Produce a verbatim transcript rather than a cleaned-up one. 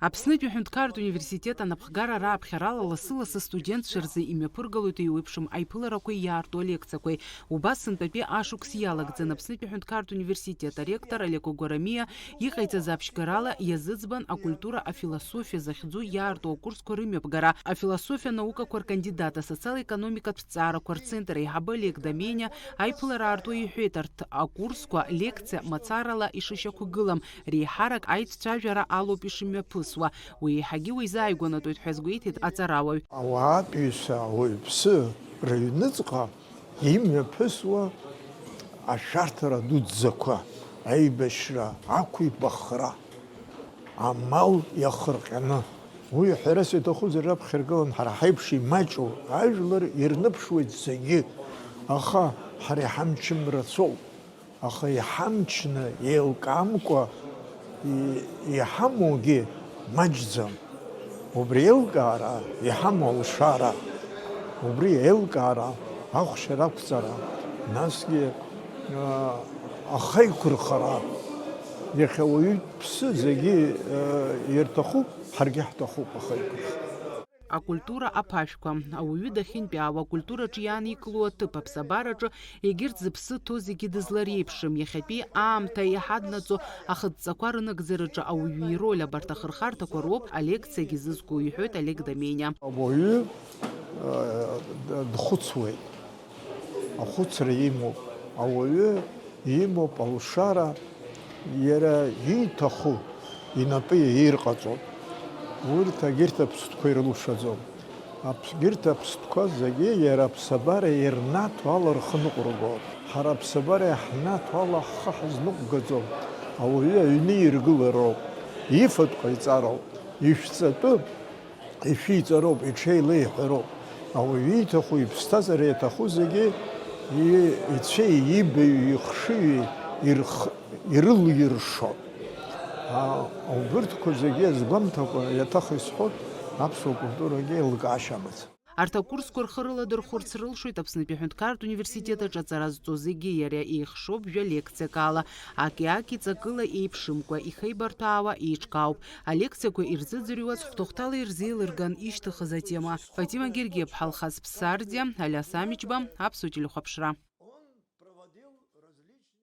Аԥснытәи аҳәынҭқарратә университет анапхгара раԥхьарала лассы-лассы астудентцәа рзы имҩаԥыргалоит еиуеиԥшым аиԥыларақәеи иаарту алекциақәеи. Убас сынтәатәи ашықәс иалагӡан Аԥснытәи аҳәынҭқарратә университет аректор Алеко Гәарамиа иҟаиҵаз аԥшьгарала иазыӡбан акультура афилософиа захьӡу иаарту акурсқәа рымҩаԥгара, афилософиа наукақәа ркандидат, асоциал-економикатә ҭҵаарақәа рцентр аиҳабы Олег Дамениа аиԥылара аартуа иҳәеит, арҭ акурсқәа лекциа мацарала ишышьақәгылам, реиҳарак аицәажәара алоуп ишымҩаԥысуа. Уи еиҳагьы уизааигәанатәуеит ҳәа азгәеиҭеит аҵарауаҩ. Ауаатәыҩса ауаҩԥсы рыҩныҵҟа имҩаԥысуа ашәарҭара дуӡӡақәа, аибашьра, ақәибахра, амал иахырҟьаны. Уи ҳәарас иаҭахузар раԥхьа иргылан ҳара ҳаиԥш имаҷу ажәлар ирныԥшуеит зегьы, аха ҳара иҳамчым рацәоуп. Аха иҳамчны, еилкаамкәа и-, иҳамоугьы маҷӡам. Убри еилкаара иҳамоу алшара, убри еилкаара, ахәшьара ақәҵара, насгьы, а, ахаиқәырхара, иахьа уаҩытәԥсы зегьы, а, ирҭахуп, ҳаргьы ҳҭахуп ахаиқәырхара. Акультура аԥашәқәа, ауаҩы дахьынтәаауа, акультураҿы иааникыло аҭыԥ, аԥсабараҿы, егьырҭ зыԥсы ҭоу зегьы дызлареиԥшым, иахьатәи аамҭа иҳаднаҵо ахыдҵақәа рынагӡараҿы ауаҩы ироль абарҭ ахырхарҭақәа роуп алекциагьы зызку, иҳәоит Олег Дамениа. Ауаҩы, э, д-, дхәыцуеит, ахәыцра имоуп, ауаҩы имоуп алшара, иара ииҭаху инапы иаирҟаҵоуп. Урҭ агьырҭ аԥстәқәа ирылшаӡом. Аԥ-, егьырҭ аԥстәқәа зегьы иара аԥсабара ирнаҭо ала рхы ныҟәыргоуп. Ҳара аԥсабара иаҳнаҭо ала ҳхы ҳазныҟәгаӡом. Ауаҩы аҩны иргылароуп, ифатә ҟаиҵароуп, ишәҵатәы ишәиҵароуп, иҽеилеиҳәароуп. Ауаҩы ииҭаху, иԥсҭазаара иаҭаху зегьы и-, ицәеи ибаҩи ихшыҩи ирх-, ирылиршо. А, убырҭқәа зегьы азгәамҭакәа иаҭах исҳәоит, аԥсуа культурагьы еилкаашьа амаӡам. Арҭ акурсқәа рхы рыладырхәырц рылшоит Аԥснытәи аҳәынҭқарратә университет аҿы аҵара зҵо зегьы, иара еихшоуп жәа лекциак ала, аки-аки ҵакыла еиԥшымкәа, ихеибарҭәаауа еиҿкаауп. Алекциақәа ирзыӡырҩуаз хәҭахәҭала ирзеилырган ишьҭыхыз атема. Фатима Гергиаԥҳа, Алхас Ԥсардиа, Алиас Амичба, Аԥсуа телехәаԥшра.